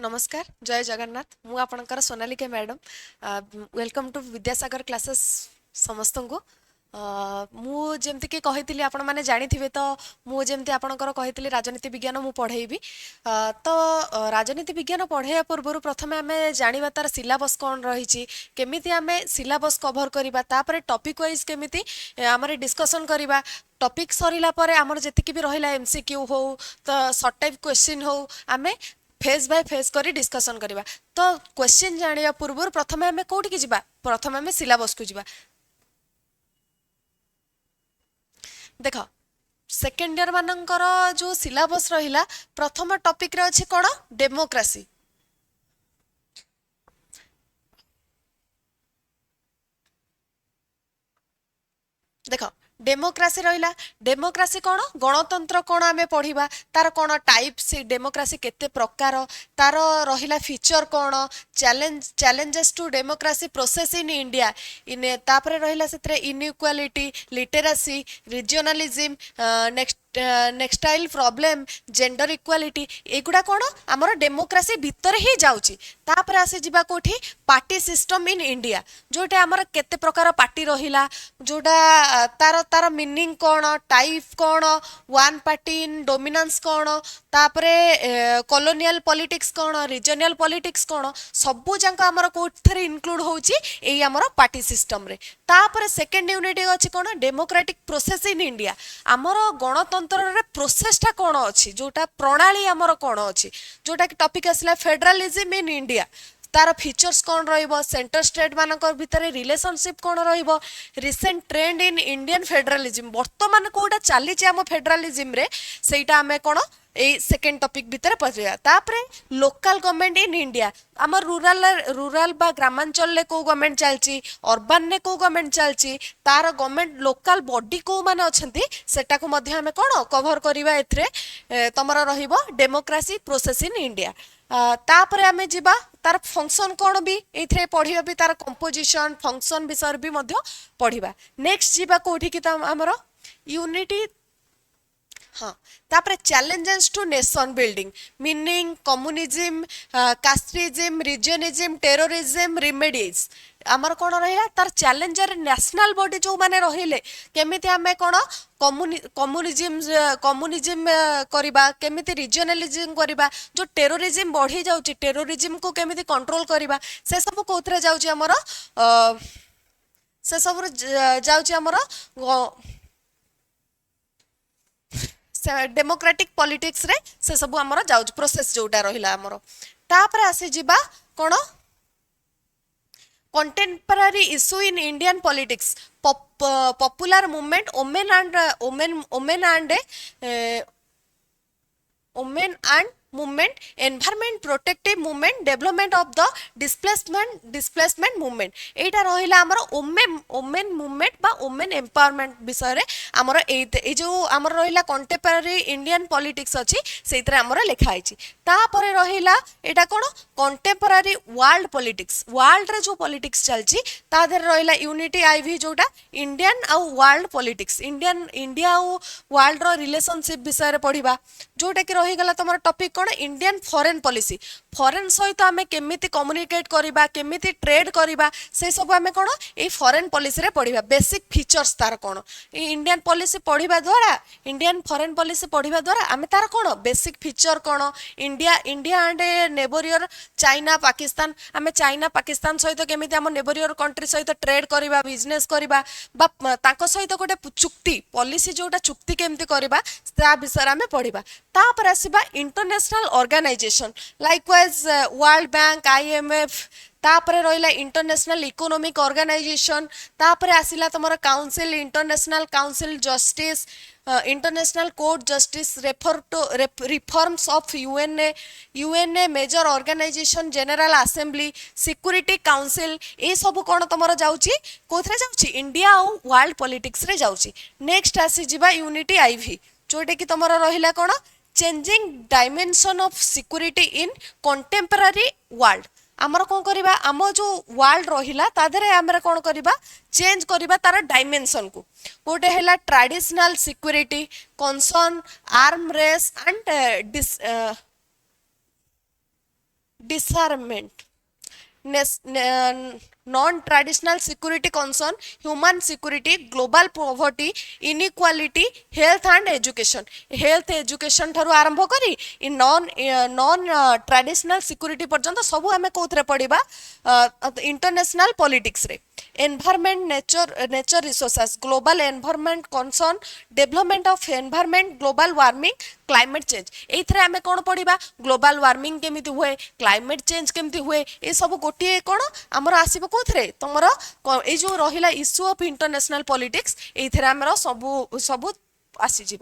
ନମସ୍କାର, ଜୟ ଜଗନ୍ନାଥ। ମୁଁ ଆପଣଙ୍କର Sonalika madam. Welcome to Vidyasagar classes ସମସ୍ତଙ୍କୁ। ମୁଁ ଯେମିତିକି କହିଥିଲି, ଆପଣମାନେ ଜାଣିଥିବେ ତ, ମୁଁ ଯେମିତି ଆପଣଙ୍କର କହିଥିଲି ରାଜନୀତି ବିଜ୍ଞାନ ମୁଁ ପଢ଼େଇବି। ତ ରାଜନୀତି ବିଜ୍ଞାନ ପଢ଼େଇବା ପୂର୍ବରୁ ପ୍ରଥମେ ଆମେ ଜାଣିବା ତାର ସିଲାବସ୍ କ'ଣ ରହିଛି, କେମିତି ଆମେ ସିଲାବସ୍ କଭର କରିବା, ତାପରେ ଟପିକ୍ ୱାଇଜ୍ କେମିତି ଆମର ଡିସ୍କସନ୍ କରିବା। ଟପିକ୍ ସରିଲା ପରେ ଆମର ଯେତିକି ବି ରହିଲା, ଏମସିକ୍ୟୁ ହଉ ତ ସର୍ଟ ଟାଇପ୍ କ୍ୱେଶ୍ଚିନ୍ ହଉ, ଆମେ ଫେଜ୍ ବାଇ ଫେଜ୍ କରି ଡିସ୍କସନ୍ କରିବା। ତ କ୍ୱେଶ୍ଚିନ୍ ଜାଣିବା ପୂର୍ବରୁ ପ୍ରଥମେ ଆମେ କୋଉଠିକି ଯିବା? ପ୍ରଥମେ ଆମେ ସିଲାବସ୍କୁ ଯିବା। ଦେଖ, ସେକେଣ୍ଡ ଇୟର ମାନଙ୍କର ଯୋଉ ସିଲାବସ୍ ରହିଲା, ପ୍ରଥମ ଟପିକରେ ଅଛି କ'ଣ? ଡେମୋକ୍ରାସି। ଦେଖ, ଡେମୋକ୍ରାସି ରହିଲା। ଡେମୋକ୍ରାସି କ'ଣ, ଗଣତନ୍ତ୍ର କ'ଣ ଆମେ ପଢ଼ିବା। ତାର କ'ଣ ଟାଇପ୍, ସେ ଡେମୋକ୍ରାସି କେତେ ପ୍ରକାର, ତାର ରହିଲା ଫିଚର କ'ଣ, challenges to democracy process in India in, ତାପରେ ରହିଲା ସେଥିରେ inequality, literacy, regionalism, next nextile problem, gender equality। ଏଗୁଡ଼ା କ'ଣ ଆମର ଡେମୋକ୍ରାସି ଭିତରେ ହିଁ ଯାଉଛି। ତାପରେ ଆସିଯିବା କୋଉଠି? ପାର୍ଟି ସିଷ୍ଟମ ଇନ୍ ଇଣ୍ଡିଆ, ଯୋଉଟା ଆମର କେତେ ପ୍ରକାର ପାର୍ଟି ରହିଲା, ଯୋଉଟା ତାର ମିନିଂ କ'ଣ, ଟାଇପ୍ କ'ଣ, ୱାନ୍ ପାର୍ଟି ଇନ୍ ଡୋମିନାନ୍ସ କ'ଣ, ତାପରେ କଲୋନିଆଲ ପଲିଟିକ୍ସ କ'ଣ, ରିଜନାଲ ପଲିଟିକ୍ସ କ'ଣ, ସବୁ ଯାକ ଆମର କୋଉଥିରେ ଇନକ୍ଲୁଡ ହେଉଛି? ଏଇ ଆମର ପାର୍ଟି ସିଷ୍ଟମରେ। ତାପରେ ସେକେଣ୍ଡ ୟୁନିଟ୍ ଅଛି କ'ଣ? Democratic process in India. ଆମର ଗଣତନ୍ତ୍ରରେ ପ୍ରୋସେସଟା କ'ଣ ଅଛି, ଯୋଉଟା ପ୍ରଣାଳୀ ଆମର କ'ଣ ଅଛି, ଯୋଉଟା କି ଟପିକ୍ ଆସିଲା ଫେଡେରାଲିଜିମ୍ ଇନ୍ ଇଣ୍ଡିଆ। ତାର ଫିଚର୍ସ କ'ଣ ରହିବ, ସେଣ୍ଟର ଷ୍ଟେଟ୍ ମାନଙ୍କ ଭିତରେ ରିଲେସନସିପ୍ କ'ଣ ରହିବ, recent trend in Indian federalism, ବର୍ତ୍ତମାନ କୋଉଟା ଚାଲିଛି ଆମ ଫେଡେରାଲିଜିମ୍ରେ, ସେଇଟା ଆମେ କ'ଣ ଏଇ ସେକେଣ୍ଡ ଟପିକ୍ ଭିତରେ ପଶିବା। ତାପରେ ଲୋକାଲ ଗଭର୍ଣ୍ଣମେଣ୍ଟ ଇନ୍ ଇଣ୍ଡିଆ। ଆମ ରୁରାଲ ବା ଗ୍ରାମାଞ୍ଚଳରେ କୋଉ ଗଭର୍ଣ୍ଣମେଣ୍ଟ ଚାଲିଛି, ଅର୍ବାନରେ କୋଉ ଗଭର୍ଣ୍ଣମେଣ୍ଟ ଚାଲିଛି, ତାର ଗଭର୍ଣ୍ଣମେଣ୍ଟ ଲୋକାଲ ବଡି କୋଉମାନେ ଅଛନ୍ତି, ସେଟାକୁ ମଧ୍ୟ ଆମେ କ'ଣ କଭର କରିବା ଏଥିରେ। ତମର ରହିବ ଡେମୋକ୍ରାସି ପ୍ରୋସେସ ଇନ୍ ଇଣ୍ଡିଆ। ତାପରେ ଆମେ ଯିବା ତାର ଫଙ୍କସନ କ'ଣ ବି ଏଇଥିରେ ପଢିବା ବି, ତାର କମ୍ପୋଜିସନ, ଫଙ୍କସନ ବିଷୟରେ ବି ମଧ୍ୟ ପଢିବା। ନେକ୍ସଟ ଯିବା କୋଉଠିକି ତ ଆମର ୟୁନିଟି, ହଁ, ତାପରେ challenges to nation building, meaning communism, casteism, regionalism, terrorism, remedies। ଆମର କ'ଣ ରହିଲା ତାର ଚ୍ୟାଲେଞ୍ଜର, ନ୍ୟାସନାଲ ବଡି ଯୋଉମାନେ ରହିଲେ, କେମିତି ଆମେ କ'ଣ କମ୍ୟୁନିଜିମ୍ କରିବା, କେମିତି ରିଜନାଲିଜିମ୍ କରିବା, ଯୋଉ ଟେରୋରିଜିମ୍ ବଢି ଯାଉଛି, ଟେରୋରିଜିମ୍କୁ କେମିତି କଣ୍ଟ୍ରୋଲ କରିବା, ସେ ସବୁ କୋଉଥିରେ ଯାଉଛି ଆମର? ସେ ସବୁରେ ଯାଉଛି ଆମର ଡେମୋକ୍ରାଟିକ ପଲିଟିକ୍ସରେ। ସେ ସବୁ ଆମର ଯାଉଛି ପ୍ରୋସେସ ଯୋଉଟା ରହିଲା ଆମର। ତାପରେ ଆସିଯିବା କ'ଣ? Contemporary issue in Indian politics, popular movement, women and movement, environment protective movement, development of the displacement movement। ଏଇଟା ରହିଲା ଆମର ଓମେନ୍ ମୁଭମେଣ୍ଟ ବା ଓମେନ୍ ଏମ୍ପାୱାରମେଣ୍ଟ ବିଷୟରେ। ଆମର ଏଇ ଯୋଉ ଆମର ରହିଲା କଣ୍ଟେମ୍ପରାରୀ ଇଣ୍ଡିଆନ ପଲିଟିକ୍ସ ଅଛି, ସେଇଥିରେ ଆମର ଲେଖା ହେଇଛି। ତାପରେ ରହିଲା ଏଇଟା କ'ଣ? Contemporary world politics. ୱାର୍ଲଡରେ ଯୋଉ ପଲିଟିକ୍ସ ଚାଲିଛି, ତା ଦେହରେ ରହିଲା ୟୁନିଟି ଆଇଭି, ଯୋଉଟା ଇଣ୍ଡିଆନ ଆଉ ୱାର୍ଲଡ ପଲିଟିକ୍ସ, ଇଣ୍ଡିଆ ଆଉ ୱାର୍ଲଡର ରିଲେସନସିପ୍ ବିଷୟରେ ପଢିବା। ଯୋଉଟା କି ରହିଗଲା ତମର ଟପିକ୍ କ'ଣ? Indian foreign policy. ଫରେନ୍ ସହିତ ଆମେ କେମିତି କମ୍ୟୁନିକେଟ୍ କରିବା, କେମିତି ଟ୍ରେଡ୍ କରିବା, ସେ ସବୁ ଆମେ କ'ଣ ଏଇ ଫରେନ୍ ପଲିସିରେ ପଢିବା। ବେସିକ୍ ଫିଚର୍ସ ତାର କ'ଣ। ଏଇ ଇଣ୍ଡିଆନ ପଲିସି ପଢିବା ଦ୍ୱାରା, ଇଣ୍ଡିଆନ ଫରେନ୍ ପଲିସି ପଢିବା ଦ୍ୱାରା ଆମେ ତାର କ'ଣ ବେସିକ୍ ଫିଚର କ'ଣ, ଇଣ୍ଡିଆ ଆଣ୍ଡ ନେବରିୟର ଚାଇନା, ପାକିସ୍ତାନ, ଆମେ ଚାଇନା ପାକିସ୍ତାନ ସହିତ କେମିତି ଆମ ନେବରିୟର କଣ୍ଟ୍ରି ସହିତ ଟ୍ରେଡ୍ କରିବା, ବିଜନେସ୍ କରିବା ବା ତାଙ୍କ ସହିତ ଗୋଟେ ଚୁକ୍ତି ପଲିସି ଯୋଉଟା ଚୁକ୍ତି କେମିତି କରିବା, ତା ବିଷୟରେ ଆମେ ପଢିବା। ତାପରେ ଆସିବା international organization, likewise World Bank, IMF, ତାପରେ ରହିଲା ଇଣ୍ଟରନ୍ୟାସନାଲ ଇକୋନୋମିକ ଅର୍ଗାନାଇଜେସନ, ତାପରେ ଆସିଲା ତମର council, International Council Justice, International Court Justice, refer to reforms of UNA, UNA major organization, General Assembly, Security Council। ଏଇ ସବୁ କ'ଣ ତମର ଯାଉଛି? କୋଉଥିରେ ଯାଉଛି? ଇଣ୍ଡିଆ ଆଉ ୱାର୍ଲଡ ପଲିଟିକ୍ସରେ ଯାଉଛି। ନେକ୍ସଟ ଆସିଯିବା ୟୁନିଟି ଆଇଭି, ଯୋଉଟା କି ତମର ରହିଲା କ'ଣ? Changing dimension of security in contemporary world। ଆମର କ'ଣ କରିବା? ଆମ ଯୋଉ ୱାର୍ଲଡ ରହିଲା, ତା ଦେହରେ ଆମର କ'ଣ କରିବା? ଚେଞ୍ଜ କରିବା ତାର ଡାଇମେନସନକୁ। ଗୋଟେ ହେଲା traditional security concern, arm race and Disarmament, non traditional security concern, human security, global poverty, inequality, health and education. Health education ଠାରୁ ଆରମ୍ଭ କରି ନନ୍ ନନ୍ ଟ୍ରାଡିସନାଲ ସିକ୍ୟୁରିଟି ପର୍ଯ୍ୟନ୍ତ ସବୁ ଆମେ କୋଉଥିରେ ପଢିବା? International ପଲିଟିକ୍ସରେ। Environment, nature resources, global environment concern, development of environment, global warming, climate change. ଏଇଥିରେ ଆମେ କ'ଣ ପଢିବା? ଗ୍ଲୋବାଲ ୱାର୍ମିଂ କେମିତି ହୁଏ, କ୍ଲାଇମେଟ୍ ଚେଞ୍ଜ କେମିତି ହୁଏ, ଏସବୁ ଗୋଟିଏ କ'ଣ ଆମର ଆସିବ କୋଉଥିରେ? ତମର ଏଇ ଯୋଉ ରହିଲା ଇସ୍ୟୁ ଅଫ୍ ଇଣ୍ଟରନ୍ୟାସନାଲ ପଲିଟିକ୍ସ, ଏଇଥିରେ ଆମର ସବୁ ସବୁ ଆସିଯିବ।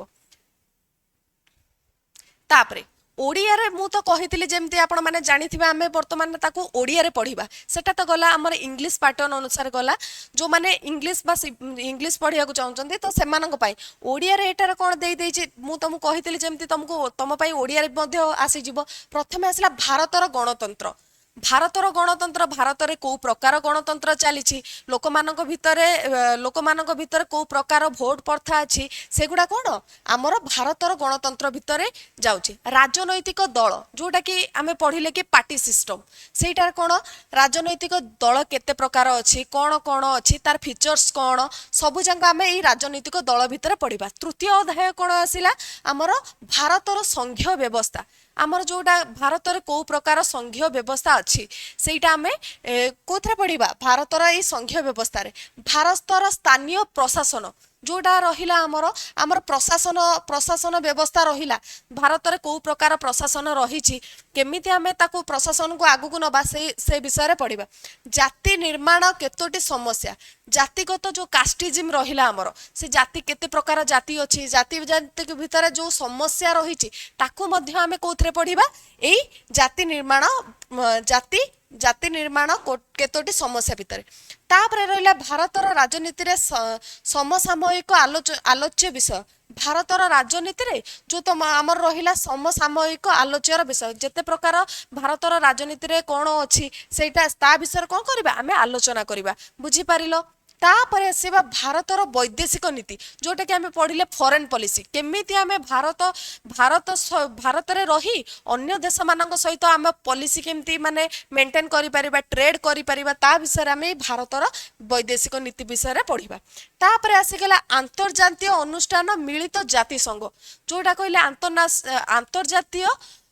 ତାପରେ ଓଡ଼ିଆରେ ମୁଁ ତ କହିଥିଲି, ଯେମିତି ଆପଣମାନେ ଜାଣିଥିବେ, ଆମେ ବର୍ତ୍ତମାନ ତାକୁ ଓଡ଼ିଆରେ ପଢ଼ିବା। ସେଟା ତ ଗଲା ଆମର ଇଂଲିଶ ପାଟର୍ନ ଅନୁସାରେ ଗଲା। ଯେଉଁମାନେ ଇଂଲିଶ ବା ଇଂଲିଶ ପଢ଼ିବାକୁ ଚାହୁଁଛନ୍ତି, ତ ସେମାନଙ୍କ ପାଇଁ ଓଡ଼ିଆରେ ଏଟାରେ କ'ଣ ଦେଇଦେଇଛି। ମୁଁ ତମକୁ କହିଥିଲି ଯେମିତି, ତମକୁ ତମ ପାଇଁ ଓଡ଼ିଆରେ ମଧ୍ୟ ଆସିଯିବ। ପ୍ରଥମେ ଆସିଲା ଭାରତର ଗଣତନ୍ତ୍ର। ଭାରତର ଗଣତନ୍ତ୍ର, ଭାରତରେ କୋଉ ପ୍ରକାର ଗଣତନ୍ତ୍ର ଚାଲିଛି, ଲୋକମାନଙ୍କ ଭିତରେ କୋଉ ପ୍ରକାର ଭୋଟ ପ୍ରଥା ଅଛି, ସେଗୁଡ଼ା କ'ଣ ଆମର ଭାରତର ଗଣତନ୍ତ୍ର ଭିତରେ ଯାଉଛି। ରାଜନୈତିକ ଦଳ, ଯୋଉଟା କି ଆମେ ପଢିଲେ କି ପାର୍ଟି ସିଷ୍ଟମ, ସେଇଟା କ'ଣ, ରାଜନୈତିକ ଦଳ କେତେ ପ୍ରକାର ଅଛି, କ'ଣ କ'ଣ ଅଛି, ତାର ଫିଚର୍ସ କ'ଣ, ସବୁ ଯାକ ଆମେ ଏଇ ରାଜନୈତିକ ଦଳ ଭିତରେ ପଢିବା। ତୃତୀୟ ଅଧ୍ୟାୟ କ'ଣ ଆସିଲା? ଆମର ଭାରତର ସଂଘୀୟ ବ୍ୟବସ୍ଥା। ଆମର ଯୋଉଟା ଭାରତରେ କୋଉ ପ୍ରକାର ସଂଘୀୟ ବ୍ୟବସ୍ଥା ଅଛି, ସେଇଟା ଆମେ କୋଉଥିରେ ପଢିବା? ଭାରତର ଏଇ ସଂଘୀୟ ବ୍ୟବସ୍ଥାରେ। ଭାରତର ସ୍ଥାନୀୟ ପ୍ରଶାସନ ଯୋଉଟା ରହିଲା, ଆମର ପ୍ରଶାସନ ବ୍ୟବସ୍ଥା ରହିଲା, ଭାରତରେ କୋଉ ପ୍ରକାର ପ୍ରଶାସନ ରହିଛି, କେମିତି ଆମେ ତାକୁ ପ୍ରଶାସନକୁ ଆଗକୁ ନବା, ସେଇ ସେ ବିଷୟରେ ପଢିବା। ଜାତି ନିର୍ମାଣ କେତୋଟି ସମସ୍ୟା, ଜାତିଗତ ଯୋଉ କାଷ୍ଟିଜିମ୍ ରହିଲା ଆମର, ସେ ଜାତି କେତେ ପ୍ରକାର ଜାତି ଅଛି, ଜାତି ଜାତି ଭିତରେ ଯୋଉ ସମସ୍ୟା ରହିଛି, ତାକୁ ମଧ୍ୟ ଆମେ କୋଉଥିରେ ପଢିବା? ଏଇ ଜାତି ନିର୍ମାଣ ଜାତି ଜାତି ନିର୍ମାଣ କେତୋଟି ସମସ୍ୟା ଭିତରେ। ତାପରେ ରହିଲା ଭାରତର ରାଜନୀତିରେ ସମସାମୟିକ ଆଲୋଚ୍ୟ ବିଷୟ। ଭାରତର ରାଜନୀତିରେ ଯୋଉ ତମ ଆମର ରହିଲା ସମସାମୟିକ ଆଲୋଚ୍ୟର ବିଷୟ, ଯେତେ ପ୍ରକାର ଭାରତର ରାଜନୀତିରେ କ'ଣ ଅଛି, ସେଇଟା ତା ବିଷୟରେ କ'ଣ କରିବା? ଆମେ ଆଲୋଚନା କରିବା। ବୁଝିପାରିଲ? ତାପରେ ଆସିବା ଭାରତର ବୈଦେଶିକ ନୀତି, ଯୋଉଟା କି ଆମେ ପଢିଲେ ଫରେନ୍ ପଲିସି। କେମିତି ଆମେ ଭାରତ ଭାରତ ଭାରତରେ ରହି ଅନ୍ୟ ଦେଶମାନଙ୍କ ସହିତ ଆମ ପଲିସି କେମିତି ମାନେ ମେଣ୍ଟେନ୍ କରିପାରିବା, ଟ୍ରେଡ୍ କରିପାରିବା, ତା ବିଷୟରେ ଆମେ ଏଇ ଭାରତର ବୈଦେଶିକ ନୀତି ବିଷୟରେ ପଢିବା। ତାପରେ ଆସିଗଲା ଆନ୍ତର୍ଜାତୀୟ ଅନୁଷ୍ଠାନ, ମିଳିତ ଜାତିସଂଘ, ଯୋଉଟା କହିଲେ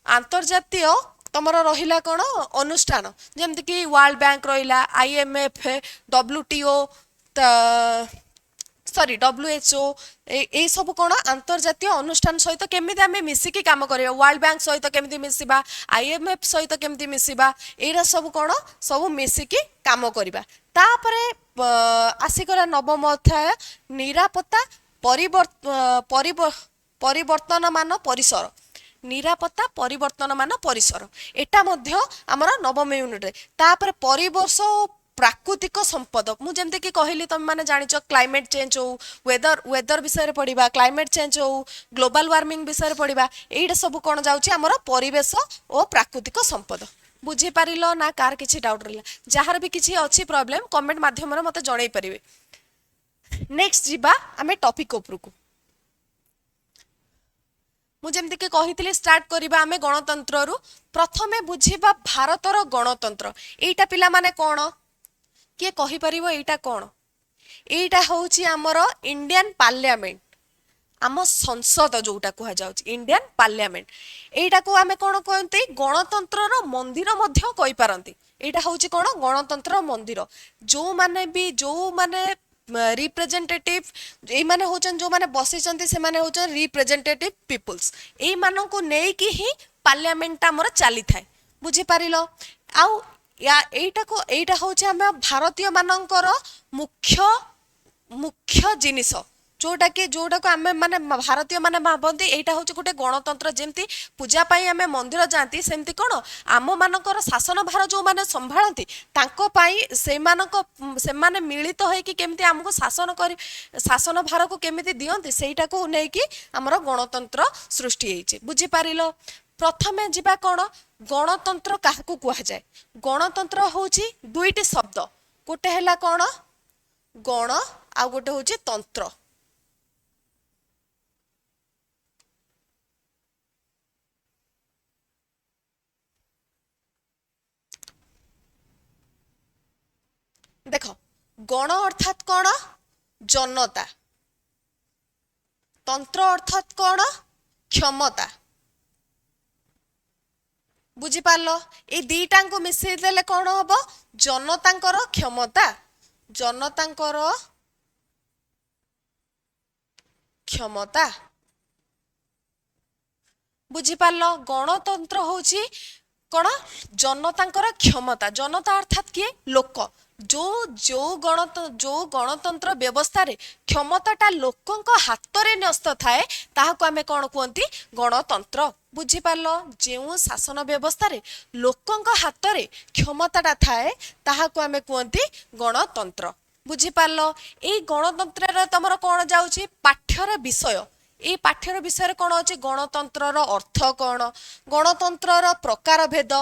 ଆନ୍ତର୍ଜାତୀୟ ତମର ରହିଲା କ'ଣ ଅନୁଷ୍ଠାନ, ଯେମିତିକି ୱାର୍ଲଡ ବ୍ୟାଙ୍କ ରହିଲା, ଆଇଏମଏଫ, ଡବ୍ଲ୍ୟୁଟିଓ, ସରି, WHO, ଏଇ ସବୁ କ'ଣ ଆନ୍ତର୍ଜାତୀୟ ଅନୁଷ୍ଠାନ ସହିତ କେମିତି ଆମେ ମିଶିକି କାମ କରିବା, ୱାର୍ଲଡ ବ୍ୟାଙ୍କ ସହିତ କେମିତି ମିଶିବା, ଆଇଏମଏଫ ସହିତ କେମିତି ମିଶିବା, ଏଇଟା ସବୁ କ'ଣ ସବୁ ମିଶିକି କାମ କରିବା। ତାପରେ ଆସିଗଲା ନବମ ଅଧ୍ୟାୟ, ନିରାପତ୍ତା ପରିବର୍ତ୍ତନମାନ ପରିସର। ନିରାପତ୍ତା ପରିବର୍ତ୍ତନମାନ ପରିସର, ଏଟା ମଧ୍ୟ ଆମର ନବମ ୟୁନିଟରେ। ତାପରେ ପରିବେଶ ଓ ପ୍ରାକୃତିକ ସମ୍ପଦ। ମୁଁ ଯେମିତିକି କହିଲି, ତମେ ମାନେ ଜାଣିଛ, କ୍ଲାଇମେଟ୍ ଚେଞ୍ଜ ହଉ, ୱେଦର ବିଷୟରେ ପଢିବା, କ୍ଲାଇମେଟ୍ ଚେଞ୍ଜ ହଉ, ଗ୍ଲୋବାଲ ୱାର୍ମିଂ ବିଷୟରେ ପଢିବା, ଏଇଟା ସବୁ କ'ଣ ଯାଉଛି ଆମର ପରିବେଶ ଓ ପ୍ରାକୃତିକ ସମ୍ପଦ। ବୁଝିପାରିଲ ନା କାହାର କିଛି ଡାଉଟ୍ ରହିଲା? ଯାହାର ବି କିଛି ଅଛି ପ୍ରୋବ୍ଲେମ, କମେଣ୍ଟ ମାଧ୍ୟମରେ ମୋତେ ଜଣେଇ ପାରିବେ। ନେକ୍ସଟ ଯିବା ଆମେ ଟପିକ ଉପରକୁ। ମୁଁ ଯେମିତିକି କହିଥିଲି, ଷ୍ଟାର୍ଟ କରିବା ଆମେ ଗଣତନ୍ତ୍ରରୁ। ପ୍ରଥମେ ବୁଝିବା ଭାରତର ଗଣତନ୍ତ୍ର। ଏଇଟା ପିଲାମାନେ କ'ଣ? କିଏ କହିପାରିବ ଏଇଟା କ'ଣ? ଏଇଟା ହଉଛି ଆମର ଇଣ୍ଡିଆନ ପାର୍ଲିଆମେଣ୍ଟ, ଆମ ସଂସଦ ଯୋଉଟା କୁହାଯାଉଛି ଇଣ୍ଡିଆନ ପାର୍ଲିଆମେଣ୍ଟ। ଏଇଟାକୁ ଆମେ କ'ଣ କହନ୍ତି? ଗଣତନ୍ତ୍ରର ମନ୍ଦିର ମଧ୍ୟ କହିପାରନ୍ତି। ଏଇଟା ହଉଛି କ'ଣ? ଗଣତନ୍ତ୍ର ମନ୍ଦିର। ଯୋଉମାନେ ରିପ୍ରେଜେଣ୍ଟେଟିଭ, ଏଇମାନେ ହଉଛନ୍ତି, ଯୋଉମାନେ ବସିଛନ୍ତି, ସେମାନେ ହଉଛନ୍ତି ରିପ୍ରେଜେଣ୍ଟେଟିଭ ପିପୁଲ୍ସ। ଏଇମାନଙ୍କୁ ନେଇକି ହିଁ ପାର୍ଲିଆମେଣ୍ଟଟା ଆମର ଚାଲିଥାଏ। ବୁଝିପାରିଲ? ଆଉ ଏଇଟା ହଉଛି ଆମ ଭାରତୀୟ ମାନଙ୍କର ମୁଖ୍ୟ ମୁଖ୍ୟ ଜିନିଷ, ଯୋଉଟାକୁ ଆମେ ମାନେ ଭାରତୀୟ ମାନେ ଭାବନ୍ତି ଏଇଟା ହଉଛି ଗୋଟେ ଗଣତନ୍ତ୍ର। ଯେମିତି ପୂଜା ପାଇଁ ଆମେ ମନ୍ଦିର ଯାଆନ୍ତି, ସେମିତି କ'ଣ ଆମ ମାନଙ୍କର ଶାସନ ଭାର ଯୋଉମାନେ ସମ୍ଭାଳନ୍ତି, ତାଙ୍କ ପାଇଁ ସେମାନେ ମିଳିତ ହେଇକି କେମିତି ଆମକୁ ଶାସନ କରି ଶାସନ ଭାରକୁ କେମିତି ଦିଅନ୍ତି, ସେଇଟାକୁ ନେଇକି ଆମର ଗଣତନ୍ତ୍ର ସୃଷ୍ଟି ହେଇଛି। ବୁଝିପାରିଲ? ପ୍ରଥମେ ଯିବା କ'ଣ, ଗଣତନ୍ତ୍ର କାହାକୁ କୁହାଯାଏ? ଗଣତନ୍ତ୍ର ହଉଛି ଦୁଇଟି ଶବ୍ଦ। ଗୋଟେ ହେଲା କ'ଣ ଗଣ, ଆଉ ଗୋଟେ ହଉଛି ତନ୍ତ୍ର। ଗଣ ଅର୍ଥାତ୍ କ'ଣ? ଜନତା। ତନ୍ତ୍ର ଅର୍ଥାତ୍ କ'ଣ? କ୍ଷମତା। ବୁଝିପାରିଲ? ଏଇ ଦିଟାଙ୍କୁ ମିଶେଇ ଦେଲେ କ'ଣ ହବ? ଜନତାଙ୍କର କ୍ଷମତା। ଜନତାଙ୍କର କ୍ଷମତା। ବୁଝିପାରିଲ? ଗଣତନ୍ତ୍ର ହଉଛି କ'ଣ? ଜନତାଙ୍କର କ୍ଷମତା। ଜନତା ଅର୍ଥାତ୍ କିଏ? ଲୋକ। ଯୋଉ ଯୋଉ ଯୋଉ ଗଣତନ୍ତ୍ର ବ୍ୟବସ୍ଥାରେ କ୍ଷମତାଟା ଲୋକଙ୍କ ହାତରେ ନ୍ୟସ୍ତ ଥାଏ, ତାହାକୁ ଆମେ କ'ଣ କୁହନ୍ତି? ଗଣତନ୍ତ୍ର। ବୁଝିପାରିଲ? ଯେଉଁ ଶାସନ ବ୍ୟବସ୍ଥାରେ ଲୋକଙ୍କ ହାତରେ କ୍ଷମତାଟା ଥାଏ, ତାହାକୁ ଆମେ କୁହନ୍ତି ଗଣତନ୍ତ୍ର। ବୁଝିପାରିଲ? ଏଇ ଗଣତନ୍ତ୍ରରେ ତମର କ'ଣ ଯାଉଛି? ପାଠ୍ୟର ବିଷୟ। ଏଇ ପାଠ୍ୟର ବିଷୟରେ କ'ଣ ଅଛି? ଗଣତନ୍ତ୍ରର ଅର୍ଥ କ'ଣ, ଗଣତନ୍ତ୍ରର ପ୍ରକାରଭେଦ,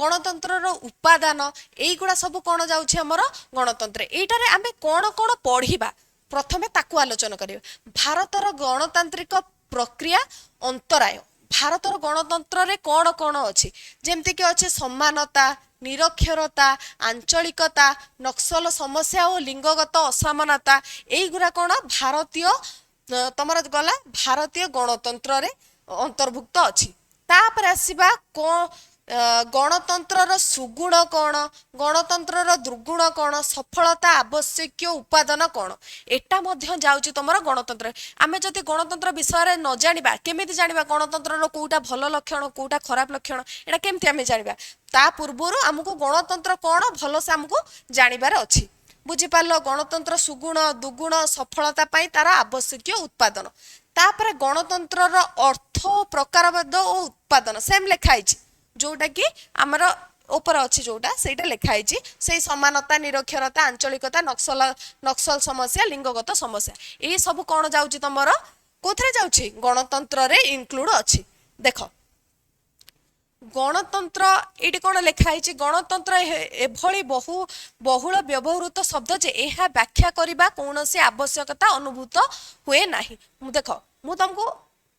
ଗଣତନ୍ତ୍ରର ଉପାଦାନ, ଏଇଗୁଡ଼ା ସବୁ କ'ଣ ଯାଉଛି ଆମର ଗଣତନ୍ତ୍ର। ଏଇଟାରେ ଆମେ କ'ଣ କ'ଣ ପଢିବା, ପ୍ରଥମେ ତାକୁ ଆଲୋଚନା କରିବା। ଭାରତର ଗଣତାନ୍ତ୍ରିକ ପ୍ରକ୍ରିୟା ଅନ୍ତରାୟ। ଭାରତର ଗଣତନ୍ତ୍ରରେ କ'ଣ କ'ଣ ଅଛି? ଯେମିତିକି ଅଛି ସମାନତା, ନିରକ୍ଷରତା, ଆଞ୍ଚଳିକତା, ନକ୍ସଲ ସମସ୍ୟା ଓ ଲିଙ୍ଗଗତ ଅସମାନତା। ଏଇଗୁଡ଼ା କ'ଣ ଭାରତୀୟ ତମର ଗଲା ଭାରତୀୟ ଗଣତନ୍ତ୍ରରେ ଅନ୍ତର୍ଭୁକ୍ତ ଅଛି। ତାପରେ ଆସିବା କ'ଣ? ଗଣତନ୍ତ୍ରର ସୁଗୁଣ କ'ଣ, ଗଣତନ୍ତ୍ରର ଦୁର୍ଗୁଣ କ'ଣ, ସଫଳତା ଆବଶ୍ୟକୀୟ ଉପାଦାନ କ'ଣ, ଏଟା ମଧ୍ୟ ଯାଉଛି ତମର ଗଣତନ୍ତ୍ର। ଆମେ ଯଦି ଗଣତନ୍ତ୍ର ବିଷୟରେ ନ ଜାଣିବା, କେମିତି ଜାଣିବା ଗଣତନ୍ତ୍ରର କୋଉଟା ଭଲ ଲକ୍ଷଣ, କୋଉଟା ଖରାପ ଲକ୍ଷଣ? ଏଟା କେମିତି ଆମେ ଜାଣିବା? ତା ପୂର୍ବରୁ ଆମକୁ ଗଣତନ୍ତ୍ର କ'ଣ ଭଲସେ ଆମକୁ ଜାଣିବାର ଅଛି। ବୁଝିପାରିଲ? ଗଣତନ୍ତ୍ର ସୁଗୁଣ, ଦୁଗୁଣ, ସଫଳତା ପାଇଁ ତାର ଆବଶ୍ୟକୀୟ ଉତ୍ପାଦନ। ତାପରେ ଗଣତନ୍ତ୍ରର ଅର୍ଥ ଓ ପ୍ରକାରଭେଦ ଓ ଉତ୍ପାଦନ ସେମ୍ ଲେଖା ହେଇଛି, ଯୋଉଟା କି ଆମର ଉପରେ ଅଛି, ଯୋଉଟା ସେଇଟା ଲେଖା ହେଇଛି। ସେଇ ସମାନତା, ନିରକ୍ଷରତା, ଆଞ୍ଚଳିକତା, ନକ୍ସଲ ନକ୍ସଲ ସମସ୍ୟା, ଲିଙ୍ଗଗତ ସମସ୍ୟା, ଏଇ ସବୁ କ'ଣ ଯାଉଛି ତମର? କୋଉଥିରେ ଯାଉଛି? ଗଣତନ୍ତ୍ରରେ ଇନକ୍ଲୁଡ ଅଛି। ଦେଖ, ଗଣତନ୍ତ୍ର ଏଇଠି କ'ଣ ଲେଖା ହେଇଛି? ଗଣତନ୍ତ୍ର ଏଭଳି ବହୁଳ ବ୍ୟବହୃତ ଶବ୍ଦ ଯେ ଏହା ବ୍ୟାଖ୍ୟା କରିବା କୌଣସି ଆବଶ୍ୟକତା ଅନୁଭୂତ ହୁଏ ନାହିଁ। ମୁଁ ଦେଖ, ମୁଁ ତମକୁ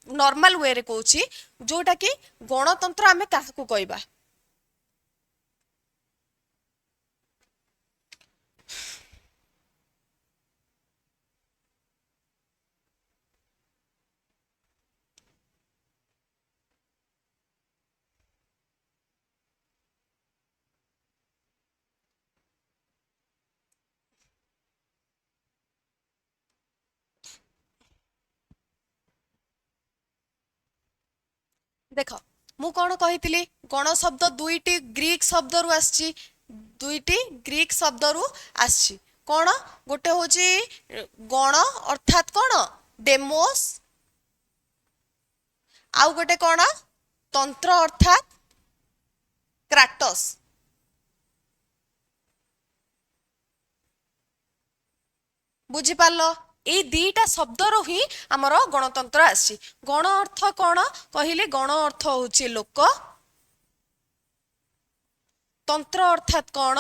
ନର୍ମାଲ ୱେରେ କହୁଛି, ଯୋଉଟା କି ଗଣତନ୍ତ୍ର ଆମେ କାହାକୁ କହିବା? ଦେଖ, ମୁଁ କ'ଣ କହିଥିଲି? ଗଣ ଶବ୍ଦ ଦୁଇଟି ଗ୍ରୀକ ଶବ୍ଦରୁ ଆସିଛି। ଦୁଇଟି ଗ୍ରୀକ ଶବ୍ଦରୁ ଆସିଛି। କ'ଣ? ଗୋଟେ ହଉଛି ଗଣ ଅର୍ଥାତ୍ କ'ଣ? ଡେମୋସ୍। ଆଉ ଗୋଟେ କ'ଣ? ତନ୍ତ୍ର ଅର୍ଥାତ୍ କ୍ରାଟସ୍। ବୁଝିପାରିଲ? ଏଇ ଦିଟା ଶବ୍ଦରୁ ହିଁ ଆମର ଗଣତନ୍ତ୍ର ଆସିଛି। ଗଣ ଅର୍ଥ କ'ଣ କହିଲେ? ଗଣ ଅର୍ଥ ହଉଛି ଲୋକ। ତନ୍ତ୍ର ଅର୍ଥାତ୍ କ'ଣ?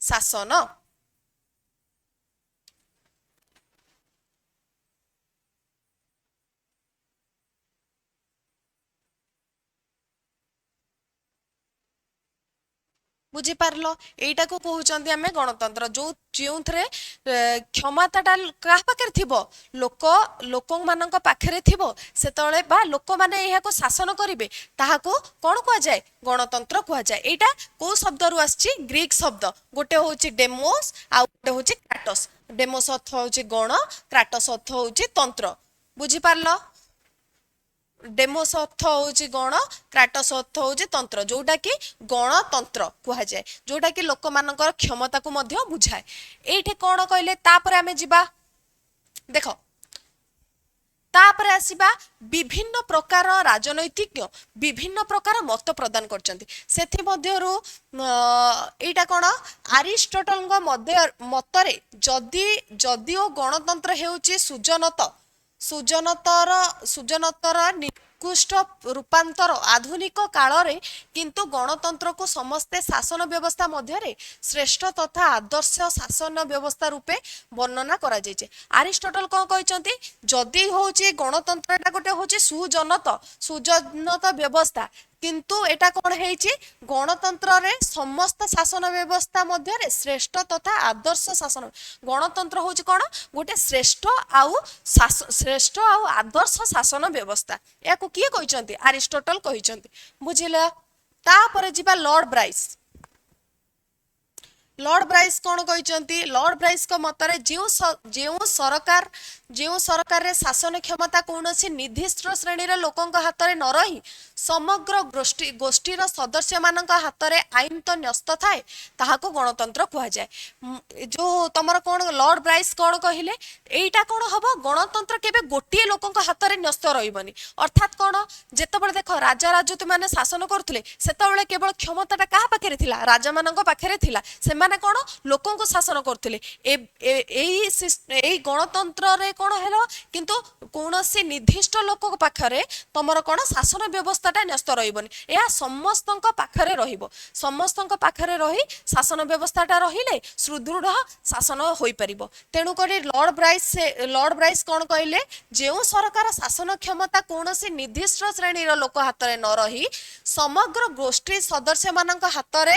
ଶାସନ। ବୁଝିପାରିଲ? ଏଇଟାକୁ କହୁଛନ୍ତି ଆମେ ଗଣତନ୍ତ୍ର। ଯେଉଁଥିରେ କ୍ଷମତାଟା କାହା ପାଖରେ ଥିବ? ଲୋକମାନଙ୍କ ପାଖରେ ଥିବ ସେତେବେଳେ ବା ଲୋକମାନେ ଏହାକୁ ଶାସନ କରିବେ, ତାହାକୁ କ'ଣ କୁହାଯାଏ? ଗଣତନ୍ତ୍ର କୁହାଯାଏ। ଏଇଟା କୋଉ ଶବ୍ଦରୁ ଆସିଛି? ଗ୍ରୀକ ଶବ୍ଦ। ଗୋଟେ ହଉଛି ଡେମୋସ୍, ଆଉ ଗୋଟେ ହଉଛି କ୍ରାଟସ୍। ଡେମୋସ୍ ଅର୍ଥ ହଉଛି ଗଣ, କ୍ରାଟସ୍ ଅର୍ଥ ହଉଛି ତନ୍ତ୍ର। ବୁଝିପାରିଲ? ଡେମୋସ୍ ଅର୍ଥ ହଉଛି ଗଣ, କ୍ରାଟସ୍ ଅର୍ଥ ହଉଛି ତନ୍ତ୍ର, ଯୋଉଟା କି ଗଣତନ୍ତ୍ର କୁହାଯାଏ, ଯୋଉଟା କି ଲୋକମାନଙ୍କର କ୍ଷମତାକୁ ମଧ୍ୟ ବୁଝାଏ। ଏଇଠି କ'ଣ କହିଲେ? ତାପରେ ଆମେ ଯିବା, ଦେଖ, ତାପରେ ଆସିବା ବିଭିନ୍ନ ପ୍ରକାର ରାଜନୈତିଜ୍ଞ ବିଭିନ୍ନ ପ୍ରକାର ମତ ପ୍ରଦାନ କରିଛନ୍ତି। ସେଥିମଧ୍ୟରୁ ଏଇଟା କ'ଣ? ଆରିଷ୍ଟଟଲଙ୍କ ମତରେ ଯଦିଓ ଗଣତନ୍ତ୍ର ହେଉଛି ସୁଜନତର ନିକୃଷ୍ଟ ରୂପାନ୍ତର ଆଧୁନିକ କାଳରେ, କିନ୍ତୁ ଗଣତନ୍ତ୍ରକୁ ସମସ୍ତେ ଶାସନ ବ୍ୟବସ୍ଥା ମଧ୍ୟରେ ଶ୍ରେଷ୍ଠ ତଥା ଆଦର୍ଶ ଶାସନ ବ୍ୟବସ୍ଥା ରୂପେ ବର୍ଣ୍ଣନା କରାଯାଇଛି। ଆରିଷ୍ଟଟଲ କ'ଣ କହିଛନ୍ତି? ଯଦି ହଉଛି ଗଣତନ୍ତ୍ରଟା ଗୋଟେ ହଉଛି ସୁଜନତ ବ୍ୟବସ୍ଥା, କିନ୍ତୁ ଏଟା କଣ ହେଇଛି? ଗଣତନ୍ତ୍ରରେ ସମସ୍ତ ଶାସନ ବ୍ୟବସ୍ଥା ମଧ୍ୟରେ ଶ୍ରେଷ୍ଠ ତଥା ଆଦର୍ଶ ଶାସନ। ଗଣତନ୍ତ୍ର ହଉଛି କଣ? ଗୋଟେ ଶ୍ରେଷ୍ଠ ଆଉ ଶ୍ରେଷ୍ଠ ଆଉ ଆଦର୍ଶ ଶାସନ ବ୍ୟବସ୍ଥା। ଏହାକୁ କିଏ କହିଛନ୍ତି? ଆରିଷ୍ଟୋଟଲ କହିଛନ୍ତି। ବୁଝିଲ? ତାପରେ ଯିବା ଲର୍ଡ ବ୍ରାଇସ୍। ଲର୍ଡ ବ୍ରାଇସ୍ କଣ କହିଛନ୍ତି? ଲର୍ଡ ବ୍ରାଇସ୍ଙ୍କ ମତରେ ଯେଉଁ ସରକାରରେ ଶାସନ କ୍ଷମତା କୌଣସି ନିର୍ଦ୍ଦିଷ୍ଟ ଶ୍ରେଣୀର ଲୋକଙ୍କ ହାତରେ ନ ରହି ସମଗ୍ର ଗୋଷ୍ଠୀର ସଦସ୍ୟମାନଙ୍କ ହାତରେ ଆଇନତ ନ୍ୟସ୍ତ ଥାଏ, ତାହାକୁ ଗଣତନ୍ତ୍ର କୁହାଯାଏ। ଯୋଉ ତମର କଣ, ଲର୍ଡ ବ୍ରାଇସ୍ କଣ କହିଲେ? ଏଇଟା କଣ ହବ? ଗଣତନ୍ତ୍ର କେବେ ଗୋଟିଏ ଲୋକଙ୍କ ହାତରେ ନ୍ୟସ୍ତ ରହିବନି। ଅର୍ଥାତ୍ କଣ? ଯେତେବେଳେ ଦେଖ, ରାଜା ରାଜୁତି ମାନେ ଶାସନ କରୁଥିଲେ, ସେତେବେଳେ କେବଳ କ୍ଷମତାଟା କାହା ପାଖରେ ଥିଲା? ରାଜାମାନଙ୍କ ପାଖରେ ଥିଲା। ସେମାନେ କଣ ଲୋକଙ୍କୁ ଶାସନ କରୁଥିଲେ। ଏଇ ଗଣତନ୍ତ୍ରରେ କଣ ହେଲା? କିନ୍ତୁ କୌଣସି ନିର୍ଦ୍ଦିଷ୍ଟ ଲୋକଙ୍କ ପାଖରେ ତମର କଣ ଶାସନ ବ୍ୟବସ୍ଥାଟା ନ୍ୟସ୍ତ ରହିବନି। ଏହା ସମସ୍ତଙ୍କ ପାଖରେ ରହିବ। ସମସ୍ତଙ୍କ ପାଖରେ ରହି ଶାସନ ବ୍ୟବସ୍ଥାଟା ରହିଲେ ସୁଦୃଢ ଶାସନ ହୋଇପାରିବ। ତେଣୁକରି ଲର୍ଡ ବ୍ରାଇସ୍ କଣ କହିଲେ? ଯେଉଁ ସରକାର ଶାସନ କ୍ଷମତା କୌଣସି ନିର୍ଦ୍ଦିଷ୍ଟ ଶ୍ରେଣୀର ଲୋକ ହାତରେ ନ ରହି ସମଗ୍ର ଗୋଷ୍ଠୀ ସଦସ୍ୟମାନଙ୍କ ହାତରେ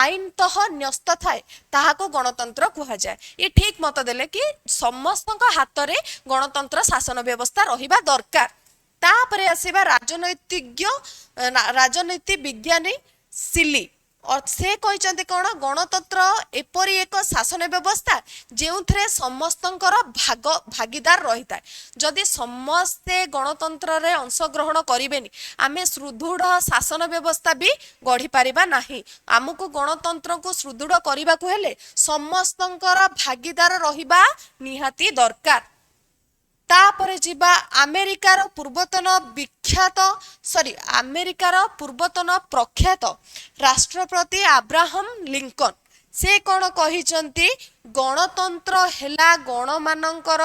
ଆଇନତଃ ନ୍ୟସ୍ତ ଥାଏ, ତାହାକୁ ଗଣତନ୍ତ୍ର କୁହାଯାଏ। ଇଏ ଠିକ ମତ ଦେଲେ କି ସମସ୍ତଙ୍କ ହାତରେ ଗଣତନ୍ତ୍ର ଶାସନ ବ୍ୟବସ୍ଥା ରହିବା ଦରକାର। ତାପରେ ଆସିବା ରାଜନୈତିଜ୍ଞ, ରାଜନୀତି ବିଜ୍ଞାନୀ ସିଲି। ସେ କହିଛନ୍ତି କଣ? ଗଣତନ୍ତ୍ର ଏପରି ଏକ ଶାସନ ବ୍ୟବସ୍ଥା, ଯେଉଁଥିରେ ସମସ୍ତଙ୍କର ଭାଗିଦାର ରହିଥାଏ। ଯଦି ସମସ୍ତେ ଗଣତନ୍ତ୍ରରେ ଅଂଶଗ୍ରହଣ କରିବେନି, ଆମେ ସୁଦୃଢ଼ ଶାସନ ବ୍ୟବସ୍ଥା ବି ଗଢ଼ି ପାରିବା ନାହିଁ। ଆମକୁ ଗଣତନ୍ତ୍ରକୁ ସୁଦୃଢ଼ କରିବାକୁ ହେଲେ ସମସ୍ତଙ୍କର ଭାଗିଦାର ରହିବା ନିହାତି ଦରକାର। ତାପରେ ଯିବା ଆମେରିକାର ପୂର୍ବତନ ବିଖ୍ୟାତ, ସରି, ଆମେରିକାର ପୂର୍ବତନ ପ୍ରଖ୍ୟାତ ରାଷ୍ଟ୍ରପତି ଆବ୍ରାହମ ଲିଙ୍କନ। ସେ କଣ କହିଛନ୍ତି? ଗଣତନ୍ତ୍ର ହେଲା ଗଣମାନଙ୍କର,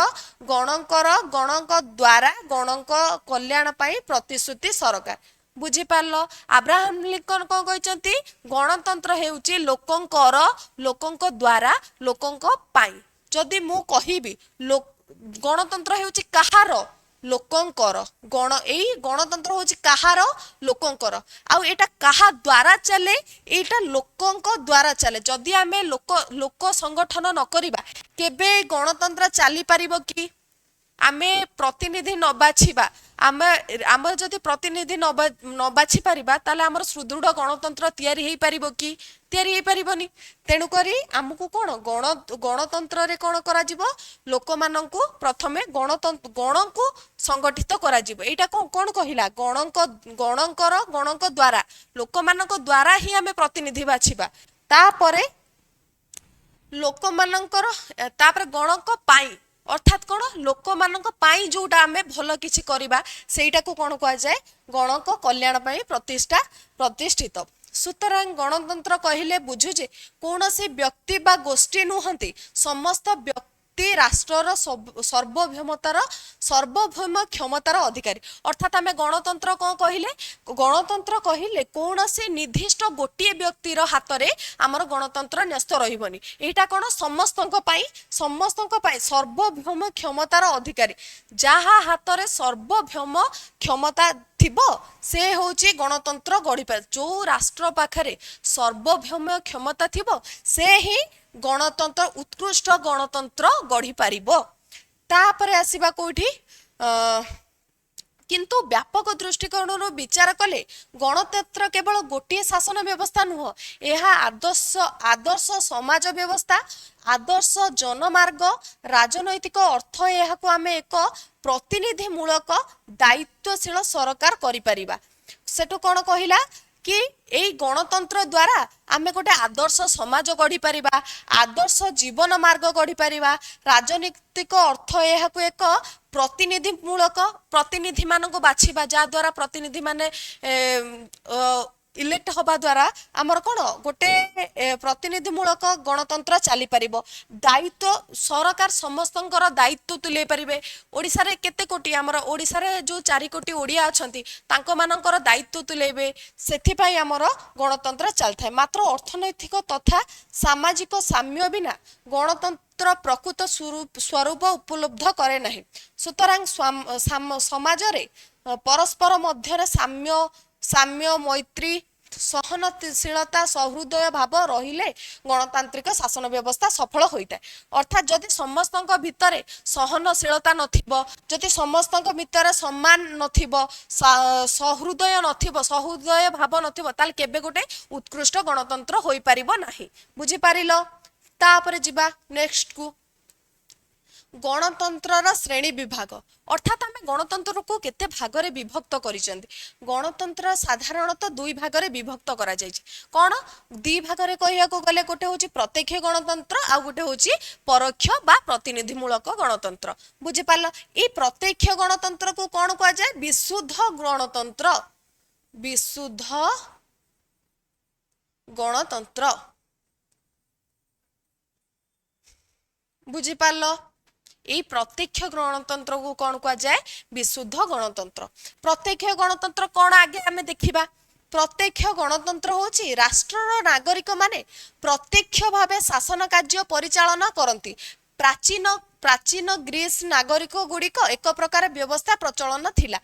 ଗଣଙ୍କର, ଗଣଙ୍କ ଦ୍ୱାରା, ଗଣଙ୍କ କଲ୍ୟାଣ ପାଇଁ ପ୍ରତିଶ୍ରୁତି ସରକାର। ବୁଝିପାରିଲ? ଆବ୍ରାହମ ଲିଙ୍କନ କଣ କହିଛନ୍ତି? ଗଣତନ୍ତ୍ର ହେଉଛି ଲୋକଙ୍କର, ଲୋକଙ୍କ ଦ୍ୱାରା, ଲୋକଙ୍କ ପାଇଁ। ଯଦି ମୁଁ କହିବି ଗଣତନ୍ତ୍ର ହେଉଛି କାହାର? ଲୋକଙ୍କର। ଏଇ ଗଣତନ୍ତ୍ର ହଉଛି କାହାର? ଲୋକଙ୍କର। ଆଉ ଏଇଟା କାହା ଦ୍ୱାରା ଚାଲେ? ଏଇଟା ଲୋକଙ୍କ ଦ୍ୱାରା ଚାଲେ। ଯଦି ଆମେ ଲୋକ ଲୋକ ସଂଗଠନ ନ କରିବା, କେବେ ଗଣତନ୍ତ୍ର ଚାଲିପାରିବ କି? ଆମେ ପ୍ରତିନିଧି ନ ବାଛିବା, ଆମେ ଆମର ଯଦି ପ୍ରତିନିଧି ନ ବାଛି ପାରିବା, ତାହେଲେ ଆମର ସୁଦୃଢ଼ ଗଣତନ୍ତ୍ର ତିଆରି ହେଇପାରିବ କି? ତିଆରି ହେଇପାରିବନି। ତେଣୁକରି ଆମକୁ କଣ ଗଣତନ୍ତ୍ରରେ କଣ କରାଯିବ? ଲୋକମାନଙ୍କୁ ପ୍ରଥମେ ଗଣଙ୍କୁ ସଂଗଠିତ କରାଯିବ। ଏଇଟା କଣ କଣ କହିଲା? ଗଣଙ୍କର, ଗଣଙ୍କ ଦ୍ୱାରା, ଲୋକମାନଙ୍କ ଦ୍ୱାରା ହିଁ ଆମେ ପ୍ରତିନିଧି ବାଛିବା। ତାପରେ ଲୋକମାନଙ୍କର, ତାପରେ ଗଣଙ୍କ ପାଇଁ। ଅର୍ଥାତ୍ କଣ? ଲୋକମାନଙ୍କ ପାଇଁ ଯୋଉଟା ଆମେ ଭଲ କିଛି କରିବା, ସେଇଟାକୁ କଣ କୁହାଯାଏ? ଗଣଙ୍କ କଲ୍ୟାଣ ପାଇଁ ପ୍ରତିଷ୍ଠିତ। ସୁତରାଂ ଗଣତନ୍ତ୍ର କହିଲେ ବୁଝୁଛେ କୌଣସି ବ୍ୟକ୍ତି ବା ଗୋଷ୍ଠୀ ନୁହନ୍ତି, ସମସ୍ତ ବ୍ୟକ୍ତି ରାଷ୍ଟ୍ରର ସାର୍ବଭୌମ କ୍ଷମତାର ଅଧିକାରୀ। ଅର୍ଥାତ୍ ଆମେ ଗଣତନ୍ତ୍ର କଣ କହିଲେ? ଗଣତନ୍ତ୍ର କହିଲେ କୌଣସି ନିର୍ଦ୍ଦିଷ୍ଟ ଗୋଟିଏ ବ୍ୟକ୍ତିର ହାତରେ ଆମର ଗଣତନ୍ତ୍ର ନ୍ୟସ୍ତ ରହିବନି। ଏଇଟା କଣ? ସମସ୍ତଙ୍କ ପାଇଁ, ସମସ୍ତଙ୍କ ପାଇଁ ସାର୍ବଭୌମ କ୍ଷମତାର ଅଧିକାରୀ। ଯାହା ହାତରେ ସାର୍ବଭୌମ କ୍ଷମତା ଥିବ, ସେ ହଉଛି ଗଣତନ୍ତ୍ର ଗଢ଼ିପାରେ। ଯୋଉ ରାଷ୍ଟ୍ର ପାଖରେ ସାର୍ବଭୌମ କ୍ଷମତା ଥିବ, ସେ ହିଁ ଗଣତନ୍ତ୍ର, ଉତ୍କୃଷ୍ଟ ଗଣତନ୍ତ୍ର ଗଢ଼ି ପାରିବ। ତାପରେ ଆସିବା କୋଉଠି? କିନ୍ତୁ ବ୍ୟାପକ ଦୃଷ୍ଟିକୋଣରୁ ବିଚାର କଲେ ଗଣତନ୍ତ୍ର କେବଳ ଗୋଟିଏ ଶାସନ ବ୍ୟବସ୍ଥା ନୁହଁ। ଏହା ଆଦର୍ଶ ସମାଜ ବ୍ୟବସ୍ଥା, ଆଦର୍ଶ ଜନମାର୍ଗ। ରାଜନୈତିକ ଅର୍ଥ ଏହାକୁ ଆମେ ଏକ ପ୍ରତିନିଧିମୂଳକ ଦାୟିତ୍ୱଶୀଳ ସରକାର କରିପାରିବା। ସେଠୁ କଣ କହିଲା କି ଏଇ ଗଣତନ୍ତ୍ର ଦ୍ୱାରା ଆମେ ଗୋଟେ ଆଦର୍ଶ ସମାଜ ଗଢ଼ିପାରିବା, ଆଦର୍ଶ ଜୀବନ ମାର୍ଗ ଗଢ଼ିପାରିବା। ରାଜନୈତିକ ଅର୍ଥ ଏହାକୁ ଏକ ପ୍ରତିନିଧିମୂଳକ, ପ୍ରତିନିଧିମାନଙ୍କୁ ବାଛିବା, ଯାହା ଦ୍ୱାରା ପ୍ରତିନିଧିମାନେ ଇଲେକ୍ଟ ହବା ଦ୍ୱାରା ଆମର କଣ ଗୋଟେ ପ୍ରତିନିଧିମୂଳକ ଗଣତନ୍ତ୍ର ଚାଲିପାରିବ। ଦାୟିତ୍ୱ ସରକାର ସମସ୍ତଙ୍କର ଦାୟିତ୍ୱ ତୁଲେଇ ପାରିବେ। ଓଡ଼ିଶାରେ କେତେ କୋଟି, ଆମର ଓଡ଼ିଶାରେ ଯୋଉ 4 କୋଟି ଓଡ଼ିଆ ଅଛନ୍ତି, ତାଙ୍କ ମାନଙ୍କର ଦାୟିତ୍ୱ ତୁଲେଇବେ। ସେଥିପାଇଁ ଆମର ଗଣତନ୍ତ୍ର ଚାଲିଥାଏ। ମାତ୍ର ଅର୍ଥନୈତିକ ତଥା ସାମାଜିକ ସାମ୍ୟ ବିନା ଗଣତନ୍ତ୍ର ପ୍ରକୃତ ସ୍ୱରୂପ ଉପଲବ୍ଧ କରେ ନାହିଁ। ସୁତରାଂ ସମାଜରେ ପରସ୍ପର ମଧ୍ୟରେ ସାମ୍ୟ ସାମ୍ୟ, ମୈତ୍ରୀ, ସହନଶୀଳତା, ସହୃଦୟ ଭାବ ରହିଲେ ଗଣତାନ୍ତ୍ରିକ ଶାସନ ବ୍ୟବସ୍ଥା ସଫଳ ହୋଇଥାଏ। ଅର୍ଥାତ୍ ଯଦି ସମସ୍ତଙ୍କ ଭିତରେ ସହନଶୀଳତା ନଥିବ, ଯଦି ସମସ୍ତଙ୍କ ଭିତରେ ସମ୍ମାନ ନଥିବ, ସହୃଦୟ ନଥିବ, ସହୃଦୟ ଭାବ ନଥିବ, ତାହେଲେ କେବେ ଗୋଟେ ଉତ୍କୃଷ୍ଟ ଗଣତନ୍ତ୍ର ହୋଇପାରିବ ନାହିଁ। ବୁଝିପାରିଲ? ତାପରେ ଯିବା ନେକ୍ସଟ କୁ, ଗଣତନ୍ତ୍ରର ଶ୍ରେଣୀ ବିଭାଗ। ଅର୍ଥାତ୍ ଆମେ ଗଣତନ୍ତ୍ରକୁ କେତେ ଭାଗରେ ବିଭକ୍ତ କରିଛନ୍ତି? ଗଣତନ୍ତ୍ର ସାଧାରଣତଃ ଦୁଇ ଭାଗରେ ବିଭକ୍ତ କରାଯାଇଛି। କଣ ଦି ଭାଗରେ କହିବାକୁ ଗଲେ, ଗୋଟେ ହଉଛି ପ୍ରତ୍ୟକ୍ଷ ଗଣତନ୍ତ୍ର, ଆଉ ଗୋଟେ ହଉଛି ପରୋକ୍ଷ ବା ପ୍ରତିନିଧିମୂଳକ ଗଣତନ୍ତ୍ର। ବୁଝିପାରିଲ? ଏଇ ପ୍ରତ୍ୟକ୍ଷ ଗଣତନ୍ତ୍ରକୁ କଣ କୁହାଯାଏ? ବିଶୁଦ୍ଧ ଗଣତନ୍ତ୍ର। ବିଶୁଦ୍ଧ ଗଣତନ୍ତ୍ର। ବୁଝିପାରିଲ? ଏଇ ପ୍ରତ୍ୟକ୍ଷ ଗଣତନ୍ତ୍ରକୁ କଣ କୁହାଯାଏ? ବିଶୁଦ୍ଧ ଗଣତନ୍ତ୍ର। ପ୍ରତ୍ୟକ୍ଷ ଗଣତନ୍ତ୍ର କଣ ଆଗେ ଆମେ ଦେଖିବା। ପ୍ରତ୍ୟକ୍ଷ ଗଣତନ୍ତ୍ର ହଉଛି ରାଷ୍ଟ୍ରର ନାଗରିକ ମାନେ ପ୍ରତ୍ୟକ୍ଷ ଭାବେ ଶାସନ କାର୍ଯ୍ୟ ପରିଚାଳନା କରନ୍ତି। ପ୍ରାଚୀନ ପ୍ରାଚୀନ ଗ୍ରୀସ ନାଗରିକ ଗୁଡ଼ିକ ଏକ ପ୍ରକାର ବ୍ୟବସ୍ଥା ପ୍ରଚଳନ ଥିଲା।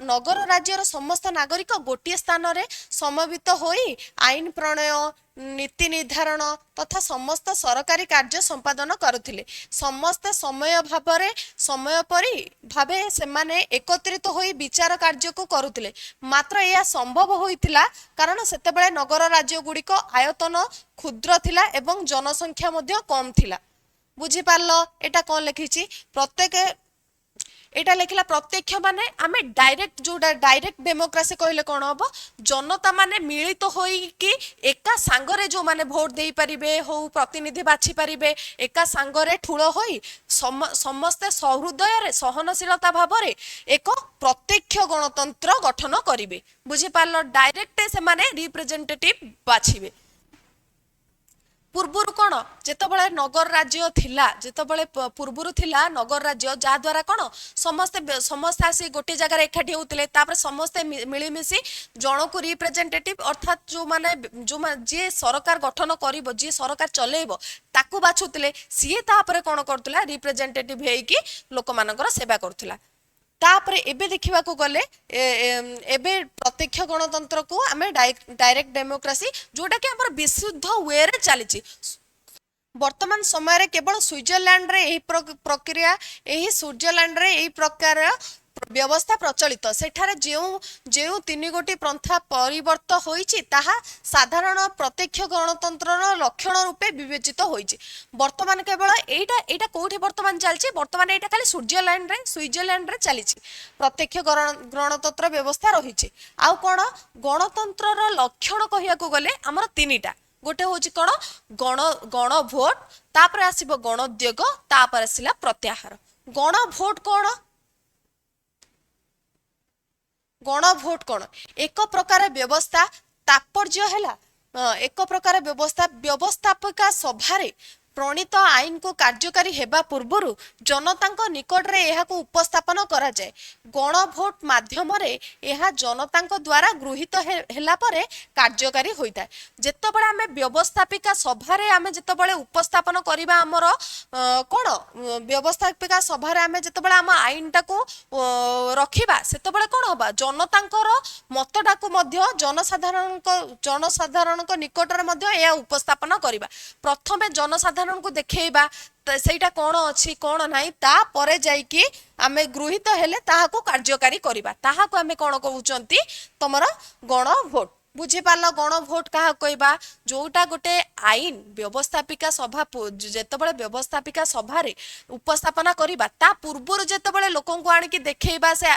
ନଗର ରାଜ୍ୟର ସମସ୍ତ ନାଗରିକ ଗୋଟିଏ ସ୍ଥାନରେ ସମବେତ ହୋଇ ଆଇନ ପ୍ରଣୟ, ନୀତି ନିର୍ଦ୍ଧାରଣ ତଥା ସମସ୍ତ ସରକାରୀ କାର୍ଯ୍ୟ ସମ୍ପାଦନ କରୁଥିଲେ। ସମସ୍ତେ ସମୟ ପରି ଭାବେ ସେମାନେ ଏକତ୍ରିତ ହୋଇ ବିଚାର କାର୍ଯ୍ୟକୁ କରୁଥିଲେ। ମାତ୍ର ଏହା ସମ୍ଭବ ହୋଇଥିଲା, କାରଣ ସେତେବେଳେ ନଗର ରାଜ୍ୟ ଗୁଡ଼ିକ ଆୟତନ କ୍ଷୁଦ୍ର ଥିଲା ଏବଂ ଜନସଂଖ୍ୟା ମଧ୍ୟ କମ ଥିଲା। ବୁଝିପାରିଲ? ଏଇଟା କଣ ଲେଖିଛି? ପ୍ରତ୍ୟେକ ଏଇଟା ଲେଖିଲା, ପ୍ରତ୍ୟକ୍ଷ ମାନେ ଆମେ ଡାଇରେକ୍ଟ, ଯୋଉଟା ଡାଇରେକ୍ଟ ଡେମୋକ୍ରାସି କହିଲେ କଣ ହବ? ଜନତା ମାନେ ମିଳିତ ହୋଇକି ଏକା ସାଙ୍ଗରେ ଯୋଉମାନେ ଭୋଟ ଦେଇପାରିବେ ହଉ, ପ୍ରତିନିଧି ବାଛି ପାରିବେ, ଏକା ସାଙ୍ଗରେ ଠୁଳ ହୋଇ ସମସ୍ତେ ସହୃଦୟରେ ସହନଶୀଳତା ଭାବରେ ଏକ ପ୍ରତ୍ୟକ୍ଷ ଗଣତନ୍ତ୍ର ଗଠନ କରିବେ। ବୁଝିପାରିଲ? ଡାଇରେକ୍ଟ ସେମାନେ ରିପ୍ରେଜେଣ୍ଟେଟିଭ ବାଛିବେ। ପୂର୍ବରୁ କଣ, ଯେତେବେଳେ ନଗର ରାଜ୍ୟ ଥିଲା, ଯେତେବେଳେ ପୂର୍ବରୁ ଥିଲା ନଗର ରାଜ୍ୟ, ଯାହା ଦ୍ୱାରା କଣ ସମସ୍ତେ ସମସ୍ତେ ଆସି ଗୋଟିଏ ଜାଗାରେ ଏକାଠି ହଉଥିଲେ। ତାପରେ ସମସ୍ତେ ମିଳିମିଶି ଜଣକୁ ରିପ୍ରେଜେଣ୍ଟେଟିଭ, ଅର୍ଥାତ୍ ଯୋଉମାନେ ଯୋଉମାନେ ଯିଏ ସରକାର ଗଠନ କରିବ, ଯିଏ ସରକାର ଚଲେଇବ, ତାକୁ ବାଛୁଥିଲେ। ସିଏ ତାପରେ କଣ କରୁଥିଲା? ରିପ୍ରେଜେଣ୍ଟେଟିଭ ହେଇକି ଲୋକମାନଙ୍କର ସେବା କରୁଥିଲା। ତାପରେ ଏବେ ଦେଖିବାକୁ ଗଲେ ଏବେ ପ୍ରତ୍ୟକ୍ଷ ଗଣତନ୍ତ୍ରକୁ ଆମେ ଡାଇରେକ୍ଟ ଡେମୋକ୍ରାସି, ଯୋଉଟା କି ଆମର ବିଶୁଦ୍ଧ ୱେରେ ଚାଲିଛି। ବର୍ତ୍ତମାନ ସମୟରେ କେବଳ ସୁଇଜରଲ୍ୟାଣ୍ଡରେ ଏହି ପ୍ରକ୍ରିୟା, ଏହି ସୁଇଜରଲ୍ୟାଣ୍ଡରେ ଏହି ପ୍ରକାର ବ୍ୟବସ୍ଥା ପ୍ରଚଳିତ। ସେଠାରେ ଯେଉଁ ଯେଉଁ ତିନି ଗୋଟି ପନ୍ଥା ପରିବର୍ତ୍ତ ହୋଇଛି, ତାହା ସାଧାରଣ ପ୍ରତ୍ୟକ୍ଷ ଗଣତନ୍ତ୍ରର ଲକ୍ଷଣ ରୂପେ ବିବେଚିତ ହୋଇଛି। ବର୍ତ୍ତମାନ କେବଳ ଏଇଟା କୋଉଠି ବର୍ତ୍ତମାନ ଚାଲିଛି? ବର୍ତ୍ତମାନ ଏଇଟା ଖାଲି ସୁଇଜରଲ୍ୟାଣ୍ଡରେ ଚାଲିଛି। ପ୍ରତ୍ୟକ୍ଷ ଗଣତନ୍ତ୍ର ବ୍ୟବସ୍ଥା ରହିଛି। ଆଉ କଣ ଗଣତନ୍ତ୍ରର ଲକ୍ଷଣ କହିବାକୁ ଗଲେ ଆମର ତିନିଟା। ଗୋଟେ ହଉଛି କଣ? ଗଣ ଗଣ ଭୋଟ, ତାପରେ ଆସିବ ଗଣୋଦ୍ୟୋଗ, ତାପରେ ଆସିଲା ପ୍ରତ୍ୟାହାର। ଗଣ ଭୋଟ କଣ? ଗଣ ଭୋଟ କଣ? ଏକ ପ୍ରକାର ବ୍ୟବସ୍ଥା। ତାତ୍ପର୍ଯ୍ୟ ହେଲା ଏକ ପ୍ରକାର ବ୍ୟବସ୍ଥା, ବ୍ୟବସ୍ଥାପିକା ସଭାରେ ପ୍ରଣୀତ ଆଇନକୁ କାର୍ଯ୍ୟକାରୀ ହେବା ପୂର୍ବରୁ ଜନତାଙ୍କ ନିକଟରେ ଏହାକୁ ଉପସ୍ଥାପନ କରାଯାଏ। ଗଣ ଭୋଟ ମାଧ୍ୟମରେ ଏହା ଜନତାଙ୍କ ଦ୍ୱାରା ଗୃହୀତ ହେଲା ପରେ କାର୍ଯ୍ୟକାରୀ ହୋଇଥାଏ। ଯେତେବେଳେ ଆମେ ବ୍ୟବସ୍ଥାପିକା ସଭାରେ ଆମେ ଯେତେବେଳେ ଉପସ୍ଥାପନ କରିବା ଆମର କଣ ବ୍ୟବସ୍ଥାପିକା ସଭାରେ ଆମେ ଯେତେବେଳେ ଆମ ଆଇନଟାକୁ ରଖିବା, ସେତେବେଳେ କଣ ହବା? ଜନତାଙ୍କର ମତଟାକୁ ମଧ୍ୟ ଜନସାଧାରଣଙ୍କ ନିକଟରେ ମଧ୍ୟ ଏହା ଉପସ୍ଥାପନ କରିବା। ପ୍ରଥମେ ଜନସାଧାରଣଙ୍କୁ ଦେଖେଇବା ସେଇଟା କଣ ଅଛି, କଣ ନାହିଁ। ତାପରେ ଯାଇକି ଆମେ ଗୃହୀତ ହେଲେ ତାହାକୁ କାର୍ଯ୍ୟକାରୀ କରିବା। ତାହାକୁ ଆମେ କଣ କହୁଛନ୍ତି? ତମର ଗଣ ଭୋଟ। ବୁଝିପାରିଲ? ଗଣ ଭୋଟ କାହାକୁ କହିବା? ଯୋଉଟା ଗୋଟେ ଆଇନ ବ୍ୟବସ୍ଥାପିକା ସଭା ଯେତେବେଳେ ବ୍ୟବସ୍ଥାପିକା ସଭାରେ ଉପସ୍ଥାପନା କରିବା, ତା ପୂର୍ବରୁ ଯେତେବେଳେ ଲୋକଙ୍କୁ ଆଣିକି ଦେଖେଇବା, ସେ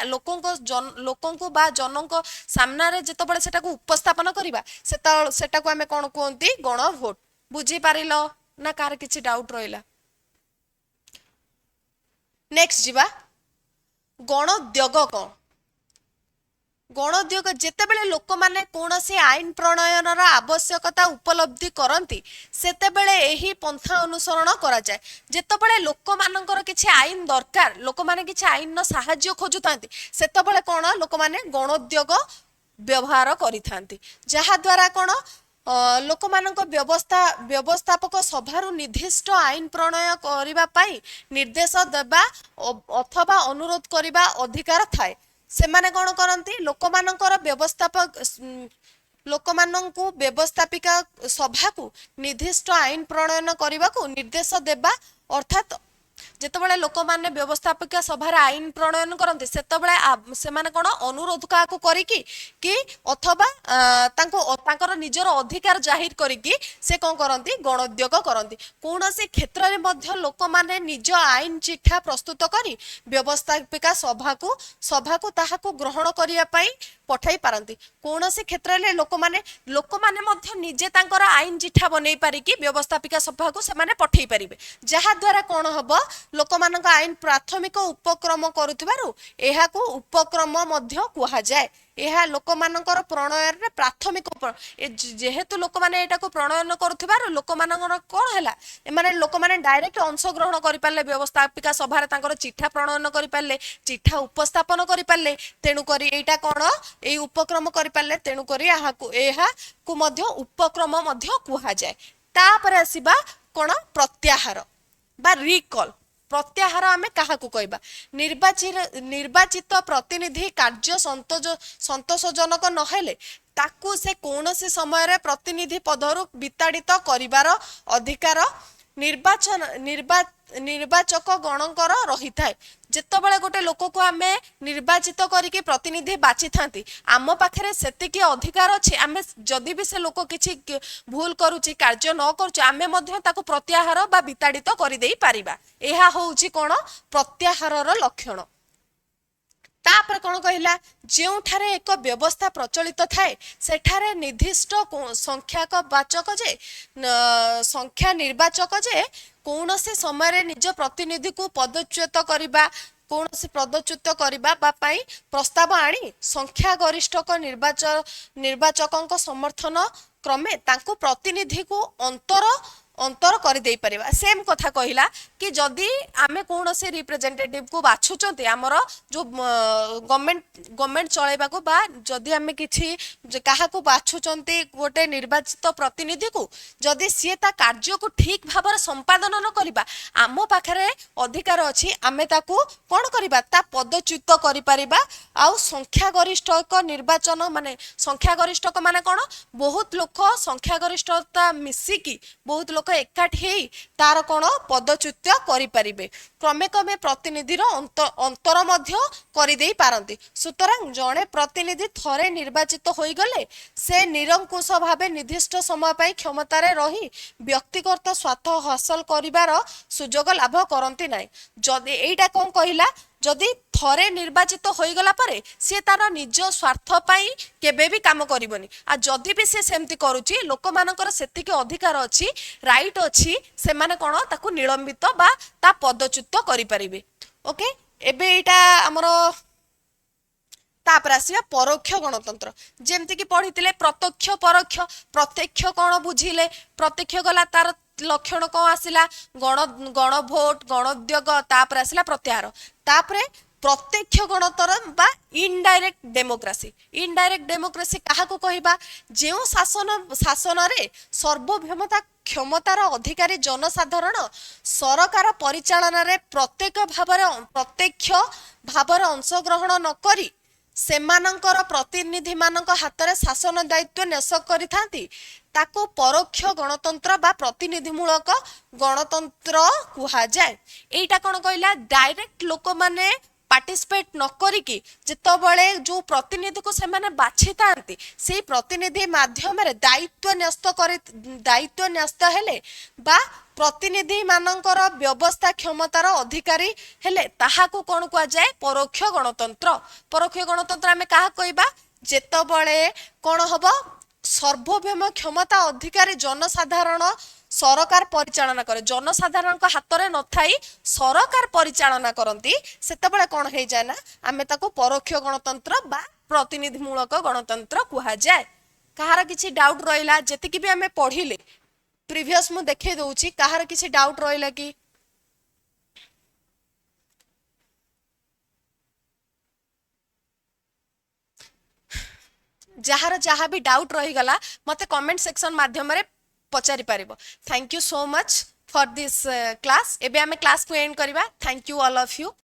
ଲୋକଙ୍କୁ ବା ଜନଙ୍କ ସାମ୍ନାରେ ଯେତେବେଳେ ସେଟାକୁ ଉପସ୍ଥାପନ କରିବା, ସେତେବେଳେ ସେଟାକୁ ଆମେ କଣ କୁହନ୍ତି? ଗଣ ଭୋଟ। ବୁଝିପାରିଲ ନା କାହାର କିଛି ଡାଉଟ ରହିଲା? ନେକ୍ସଟ ଯିବା, ଗଣୋଦ୍ୟୋଗ କଣ? ଗଣୋଦ୍ୟୋଗ, ଯେତେବେଳେ ଲୋକମାନେ କୌଣସି ଆଇନ ପ୍ରଣୟନର ଆବଶ୍ୟକତା ଉପଲବ୍ଧି କରନ୍ତି, ସେତେବେଳେ ଏହି ପନ୍ଥା ଅନୁସରଣ କରାଯାଏ। ଯେତେବେଳେ ଲୋକମାନଙ୍କର କିଛି ଆଇନ ଦରକାର, ଲୋକମାନେ କିଛି ଆଇନର ସାହାଯ୍ୟ ଖୋଜୁଥାନ୍ତି, ସେତେବେଳେ କଣ ଲୋକମାନେ ଗଣୋଦ୍ୟୋଗ ବ୍ୟବହାର କରିଥାନ୍ତି, ଯାହାଦ୍ୱାରା କଣ ଲୋକମାନଙ୍କ ବ୍ୟବସ୍ଥାପକ ସଭାରୁ ନିର୍ଦ୍ଦିଷ୍ଟ ଆଇନ ପ୍ରଣୟ କରିବା ପାଇଁ ନିର୍ଦ୍ଦେଶ ଦେବା ଅଥବା ଅନୁରୋଧ କରିବା ଅଧିକାର ଥାଏ। ସେମାନେ କଣ କରନ୍ତି? ଲୋକମାନଙ୍କର ବ୍ୟବସ୍ଥାପକ ଲୋକମାନଙ୍କୁ ବ୍ୟବସ୍ଥାପିକା ସଭାକୁ ନିର୍ଦ୍ଦିଷ୍ଟ ଆଇନ ପ୍ରଣୟନ କରିବାକୁ ନିର୍ଦ୍ଦେଶ ଦେବା। ଅର୍ଥାତ୍ ଯେତେବେଳେ ଲୋକମାନେ ବ୍ୟବସ୍ଥାପିକା ସଭାରେ ଆଇନ ପ୍ରଣୟନ କରନ୍ତି, ସେତେବେଳେ ସେମାନେ କଣ ଅନୁରୋଧ କାହାକୁ କରିକି କି ଅଥବା ତାଙ୍କୁ ତାଙ୍କର ନିଜର ଅଧିକାର ଜାହିର କରିକି ସେ କଣ କରନ୍ତି? ଗଣୋଦ୍ୟୋଗ କରନ୍ତି। କୌଣସି କ୍ଷେତ୍ରରେ ମଧ୍ୟ ଲୋକମାନେ ନିଜ ଆଇନ ଚିଠା ପ୍ରସ୍ତୁତ କରି ବ୍ୟବସ୍ଥାପିକା ସଭାକୁ ତାହାକୁ ଗ୍ରହଣ କରିବା ପାଇଁ ପଠାଇ ପାରନ୍ତି। କୌଣସି କ୍ଷେତ୍ରରେ ଲୋକମାନେ ମଧ୍ୟ ନିଜେ ତାଙ୍କର ଆଇନ ଚିଠା ବନେଇ ପାରିକି ବ୍ୟବସ୍ଥାପିକା ସଭାକୁ ସେମାନେ ପଠେଇ ପାରିବେ, ଯାହାଦ୍ୱାରା କଣ ହବ? ଲୋକମାନଙ୍କ ଆଇନ ପ୍ରାଥମିକ ଉପକ୍ରମ କରୁଥିବାରୁ ଏହାକୁ ଉପକ୍ରମ ମଧ୍ୟ କୁହାଯାଏ। ଏହା ଲୋକମାନଙ୍କର ପ୍ରଣୟନରେ ପ୍ରାଥମିକ, ଯେହେତୁ ଲୋକମାନେ ଏଇଟାକୁ ପ୍ରଣୟନ କରୁଥିବାରୁ ଲୋକମାନଙ୍କର କଣ ହେଲା? ଏମାନେ ଲୋକମାନେ ଡାଇରେକ୍ଟ ଅଂଶଗ୍ରହଣ କରିପାରିଲେ, ବ୍ୟବସ୍ଥାପିକା ସଭାରେ ତାଙ୍କର ଚିଠା ପ୍ରଣୟନ କରିପାରିଲେ, ଚିଠା ଉପସ୍ଥାପନ କରିପାରିଲେ। ତେଣୁକରି ଏଇଟା କଣ, ଏଇ ଉପକ୍ରମ କରିପାରିଲେ, ତେଣୁକରି ଏହାକୁ ମଧ୍ୟ ଉପକ୍ରମ ମଧ୍ୟ କୁହାଯାଏ। ତାପରେ ଆସିବା କଣ? ପ୍ରତ୍ୟାହାର ବା ରିକଲ୍। ପ୍ରତ୍ୟାହାର ଆମେ କାହାକୁ କହିବା? ନିର୍ବାଚିତ ପ୍ରତିନିଧି କାର୍ଯ୍ୟ ସନ୍ତୋଷଜନକ ନହେଲେ ତାକୁ ସେ କୌଣସି ସମୟରେ ପ୍ରତିନିଧି ପଦରୁ ବିତାଡ଼ିତ କରିବାର ଅଧିକାର ନିର୍ବାଚନ ନିର୍ବାଚକ ଗଣଙ୍କର ରହିଥାଏ। ଯେତେବେଳେ ଗୋଟେ ଲୋକକୁ ଆମେ ନିର୍ବାଚିତ କରିକି ପ୍ରତିନିଧି ବାଛିଥାନ୍ତି, ଆମ ପାଖରେ ସେତିକି ଅଧିକାର ଅଛି, ଆମେ ଯଦି ବି ସେ ଲୋକ କିଛି ଭୁଲ କରୁଛି, କାର୍ଯ୍ୟ ନ କରୁଛି, ଆମେ ମଧ୍ୟ ତାକୁ ପ୍ରତ୍ୟାହାର ବା ବିତାଡ଼ିତ କରିଦେଇ ପାରିବା। ଏହା ହଉଛି କଣ? ପ୍ରତ୍ୟାହାରର ଲକ୍ଷଣ। ତାପରେ କଣ କହିଲା? ଯେଉଁଠାରେ ଏକ ବ୍ୟବସ୍ଥା ପ୍ରଚଳିତ ଥାଏ, ସେଠାରେ ନିର୍ଦ୍ଦିଷ୍ଟ ସଂଖ୍ୟାକ ବାଚକ ଯେ ସଂଖ୍ୟା ନିର୍ବାଚକ ଯେ କୌଣସି ସମୟରେ ନିଜ ପ୍ରତିନିଧିକୁ ପଦଚ୍ୟୁତ କରିବା, କୌଣସି ପଦଚ୍ୟୁତ କରିବା ବା ପାଇଁ ପ୍ରସ୍ତାବ ଆଣି ସଂଖ୍ୟାଗରିଷ୍ଠକ ନିର୍ବାଚକଙ୍କ ସମର୍ଥନ କ୍ରମେ ତାଙ୍କୁ ପ୍ରତିନିଧିକୁ ଅନ୍ତର କରିଦେଇ ପାରିବା। ସେମ୍ କଥା କହିଲା କି ଯଦି ଆମେ କୌଣସି ରିପ୍ରେଜେଣ୍ଟେଟିଭକୁ ବାଛୁଛନ୍ତି ଆମର ଯୋଉ ଗଭର୍ଣ୍ଣମେଣ୍ଟ ଚଳାଇବାକୁ, ବା ଯଦି ଆମେ କିଛି କାହାକୁ ବାଛୁଛନ୍ତି ଗୋଟେ ନିର୍ବାଚିତ ପ୍ରତିନିଧିକୁ, ଯଦି ସିଏ ତା କାର୍ଯ୍ୟକୁ ଠିକ ଭାବରେ ସମ୍ପାଦନ ନ କରିବା, ଆମ ପାଖରେ ଅଧିକାର ଅଛି, ଆମେ ତାକୁ କଣ କରିବା? ତା ପଦଚ୍ୟୁତ କରିପାରିବା। ଆଉ ସଂଖ୍ୟାଗରିଷ୍ଠକ ନିର୍ବାଚନ ମାନେ, ସଂଖ୍ୟାଗରିଷ୍ଠକ ମାନେ କଣ? ବହୁତ ଲୋକ, ସଂଖ୍ୟାଗରିଷ୍ଠତା ମିଶିକି ବହୁତ ଲୋକ ଏକାଠି ହେଇ ତାର କଣ ପଦଚ୍ୟୁତ କରିପାରିବେ। କ୍ରମେ କ୍ରମେ ପ୍ରତିନିଧିର ଅନ୍ତର ମଧ୍ୟ କରିଦେଇ ପାରନ୍ତି। ସୁତରାଂ ଜଣେ ପ୍ରତିନିଧି ଥରେ ନିର୍ବାଚିତ ହୋଇଗଲେ ସେ ନିରଙ୍କୁଶ ଭାବେ ନିର୍ଦ୍ଦିଷ୍ଟ ସମୟ ପାଇଁ କ୍ଷମତାରେ ରହି ବ୍ୟକ୍ତିଗତ ସ୍ୱାର୍ଥ ହାସଲ କରିବାର ସୁଯୋଗ ଲାଭ କରନ୍ତି ନାହିଁ। ଯଦି ଏଇଟା କଣ କହିଲା? ଯଦି ଥରେ ନିର୍ବାଚିତ ହୋଇଗଲା ପରେ ସିଏ ତାର ନିଜ ସ୍ୱାର୍ଥ ପାଇଁ କେବେ ବି କାମ କରିବନି, ଆଉ ଯଦି ବି ସିଏ ସେମିତି କରୁଛି, ଲୋକମାନଙ୍କର ସେତିକି ଅଧିକାର ଅଛି, ରାଇଟ୍ ଅଛି, ସେମାନେ କଣ ତାକୁ ନିଲମ୍ବିତ ବା ତା ପଦଚ୍ୟୁତ କରିପାରିବେ। ଓକେ, ଏବେ ଏଇଟା ଆମର। ତାପରେ ଆସିବା ପରୋକ୍ଷ ଗଣତନ୍ତ୍ର। ଯେମିତିକି ପଢିଥିଲେ ପ୍ରତ୍ୟକ୍ଷ, ପରୋକ୍ଷ। ପ୍ରତ୍ୟକ୍ଷ କଣ ବୁଝିଲେ? ପ୍ରତ୍ୟକ୍ଷ ଗଲା, ତାର ଲକ୍ଷଣ କଣ ଆସିଲା? ଗଣଭୋଟ, ଗଣୋଦ୍ୟୋଗ। ତାପରେ ଆସିଲା ପ୍ରତ୍ୟାହାର। ତାପରେ ପ୍ରତ୍ୟକ୍ଷ ଗଣତନ୍ତ୍ର ବା ଇନଡାଇରେକ୍ଟ ଡେମୋକ୍ରାସି। ଇନଡାଇରେକ୍ଟ ଡେମୋକ୍ରାସି କାହାକୁ କହିବା? ଯେଉଁ ଶାସନରେ ସାର୍ବଭୌମତା କ୍ଷମତାର ଅଧିକାରୀ ଜନସାଧାରଣ ସରକାର ପରିଚାଳନାରେ ପ୍ରତ୍ୟକ୍ଷ ଭାବରେ ଅଂଶଗ୍ରହଣ ନ କରି ସେମାନଙ୍କର ପ୍ରତିନିଧିମାନଙ୍କ ହାତରେ ଶାସନ ଦାୟିତ୍ୱ ନ୍ୟସ୍ତ କରିଥାନ୍ତି, ତାକୁ ପରୋକ୍ଷ ଗଣତନ୍ତ୍ର ବା ପ୍ରତିନିଧିମୂଳକ ଗଣତନ୍ତ୍ର କୁହାଯାଏ। ଏଇଟା କଣ କହିଲା? ଡାଇରେକ୍ଟ ଲୋକମାନେ ପାର୍ଟିସିପେଟ ନ କରିକି ଯେତେବେଳେ ଯୋଉ ପ୍ରତିନିଧିକୁ ସେମାନେ ବାଛିଥାନ୍ତି, ସେଇ ପ୍ରତିନିଧି ମାଧ୍ୟମରେ ଦାୟିତ୍ୱ ନ୍ୟସ୍ତ ହେଲେ ବା ପ୍ରତିନିଧି ମାନଙ୍କର ବ୍ୟବସ୍ଥା କ୍ଷମତାର ଅଧିକାରୀ ହେଲେ, ତାହାକୁ କଣ କୁହାଯାଏ? ପରୋକ୍ଷ ଗଣତନ୍ତ୍ର। ପରୋକ୍ଷ ଗଣତନ୍ତ୍ର ଆମେ କାହାକୁ କହିବା? ଯେତେବେଳେ କଣ ହବ? ସାର୍ବଭୌମ କ୍ଷମତା ଅଧିକାରୀ ଜନସାଧାରଣ ସରକାର ପରିଚାଳନା କରେ, ଜନସାଧାରଣଙ୍କ ହାତରେ ନଥାଇ ସରକାର ପରିଚାଳନା କରନ୍ତି, ସେତେବେଳେ କଣ ହେଇଯାଏ ନା ଆମେ ତାକୁ ପରୋକ୍ଷ ଗଣତନ୍ତ୍ର ବା ପ୍ରତିନିଧିମୂଳକ ଗଣତନ୍ତ୍ର କୁହାଯାଏ। କାହାର କିଛି ଡାଉଟ ରହିଲା? ଯେତିକି ବି ଆମେ ପଢିଲେ ପ୍ରିଭିୟସ ମୁଁ ଦେଖେଇ ଦଉଛି, କାହାର କିଛି ଡାଉଟ ରହିଲା କି? ଯାହାର ଯାହା ବି ଡାଉଟ ରହିଗଲା, ମତେ କମେଣ୍ଟ ସେକ୍ସନ ମାଧ୍ୟମରେ ପଚାରି ପାରିବ। Thank you so much for this class. ଏବେ ଆମେ କ୍ଲାସକୁ ଏଣ୍ଡ କରିବା। Thank you all of you.